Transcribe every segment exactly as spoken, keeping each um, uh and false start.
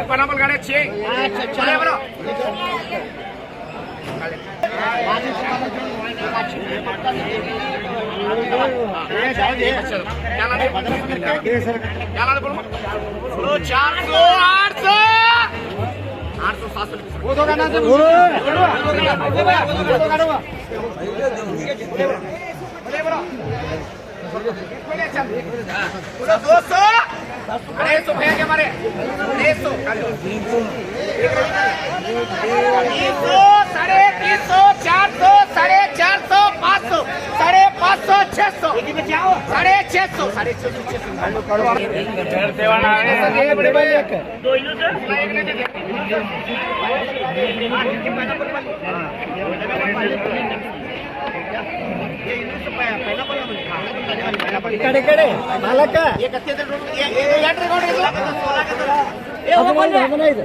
پائناپل کھانے چھ. چار سو، آٹھ سو، آٹھ سو، سات سو. بولو، دو سو. اڑھائی سو بھیا کے مارے. اڑھائی سو. تین سو، ساڑھے تین سو، چار سو، ساڑھے چار سو، پانچ سو، ساڑھے پانچ سو، چھ سو، ساڑھے چھ سو، ساڑھے چھ سو، چھ سو.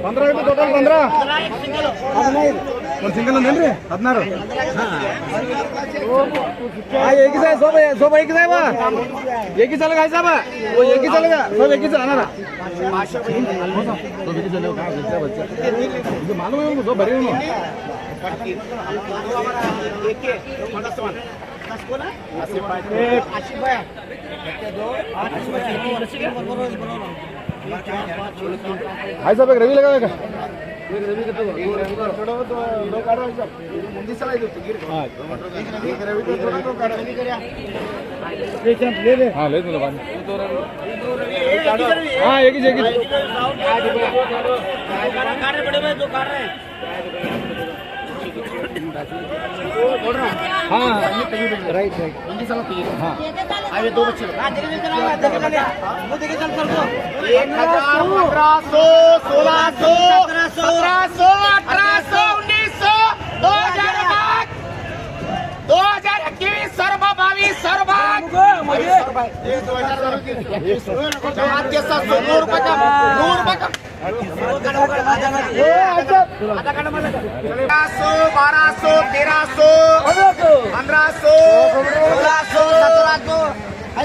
پندرہ روپے ٹوٹل، پندرہ. پندرہ. اور سنگل اندر ہے، ہدنارو. ہاں، ایک ہی سائز، سب، سب ایک ہی سائز با. ایک ہی چلے گا، ایسا با. وہ ایک ہی چلے گا، سب ایک ہی چلے گا. معلوم ہے ان کو، سب بھرے ہوئے. بھائی صاحب، ایک روی لگا دے. ہاں، لے دوں. ہاں، ایک ہی، ایک ہی. ہاں، رائٹ، رائٹ. ہاں. ایک ہزار، پندرہ سو، سولہ سو، سترہ سو، اٹھارہ سو، انیس سو، دو ہزار باغ، دو ہزار اکیس، سربا باویس، سربا. جماعت کے ساتھ سو، نور بکم، نور بکم. سو، بارہ سو، تیرہ سو، پندرہ سو، سولہ سو،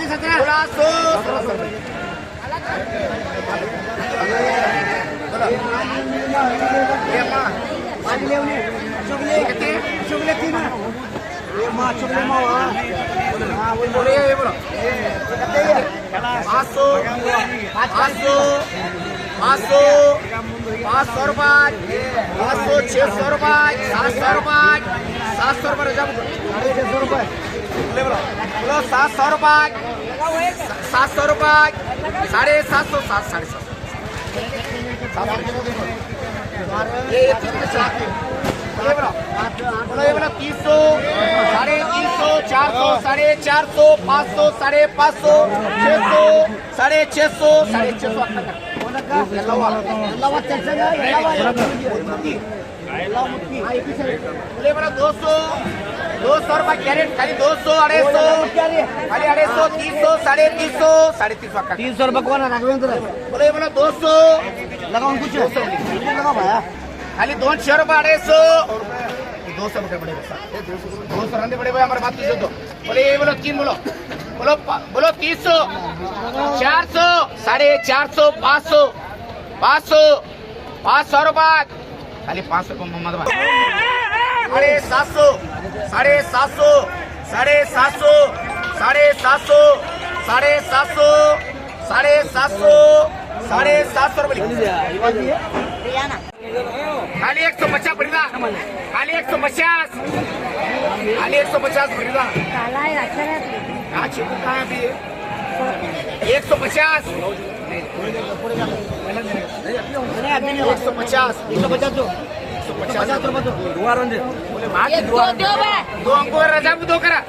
سترہ سو، سولہ سو. پانچ سو، پانچ سو، پانچ سو، پانچ سو روپے، پانچ سو، چھ سو روپے، سات سو روپے، سات سو روپے رجب کو. بولو، بولو، سات سو روپے، سات سو روپے، ساڑھے سات سو، سات، ساڑھے سات سو. یہ، یہ تین سو چار کے. یہ بولا، بولا، یہ بولا، تین سو، ساڑھے تین سو، چار سو، ساڑھے چار سو، پانچ سو، ساڑھے پانچ سو، چھ سو، ساڑھے چھ سو، ساڑھے چھ سو. بولے بولا، دو سو، دو سو روپے کیرٹ، خالی دو سو، اڑھائی سو، خالی اڑھائی سو، تین سو، ساڑھے تین سو، ساڑھے تین سو. تین سو روپے کون ہے؟ راگھویندر. بولے بولا، دو سو. لگاؤ ان کو. دو سو. لگاؤ بھایا. خالی دو سو روپے، اڑھائی سو. دو سو روپے پڑے گا. دو سو رہنے پڑے بھائی، ہمارے بات تو سن دو. بولے، یہ بولو، تین بولو. بولو، پا-، بولو، تین سو، چار سو، ساڑھے چار سو، پانچ سو، پانچ سو، پانچ سو روپے. خالی پانچ سو کو محمد بھائی. ساڑھے سات سو، ساڑھے سات سو، ساڑھے سات سو، ساڑھے سات سو، ساڑھے سات سو، ساڑھے سات سو، ساڑھے سات سو روپے لکھ. خالی ایک سو پچاس پڑی دا. خالی ایک سو پچاس. خالی ایک سو پچاس پڑی دا. کہاں چھپو، کہاں بھی ہے؟ ایک سو پچاس. ایک سو پچاس. ایک سو پچاس دو. ایک سو پچاس. دو انگور رجا کو دو کرا.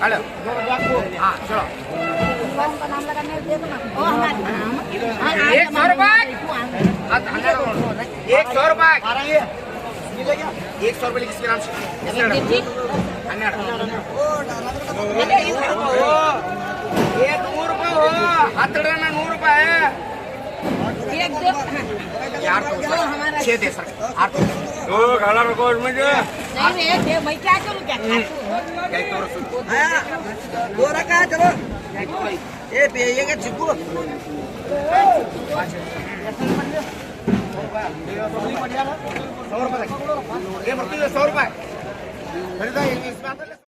ہلو. ہاں، چلو. ایک سو روپے. ایک سو روپے. ایک سو روپے کس کے نام سے؟ یہ نور روپے ہو. ہتڑا نا نور روپے ہے. ایک دو، ہاں۔ چھ دے سر، آٹھ۔ دو گھالا رکھو اس میں جو۔ نہیں، نہیں، دے، میں کیا کروں، کیا کھاؤں؟ دو رکھا ہے، چلو۔ اے، پی، یہ کہ چکو۔ سو روپے۔ یہ مرتی ہے، سو روپے۔ خریدا یہ اس میں آتا ہے۔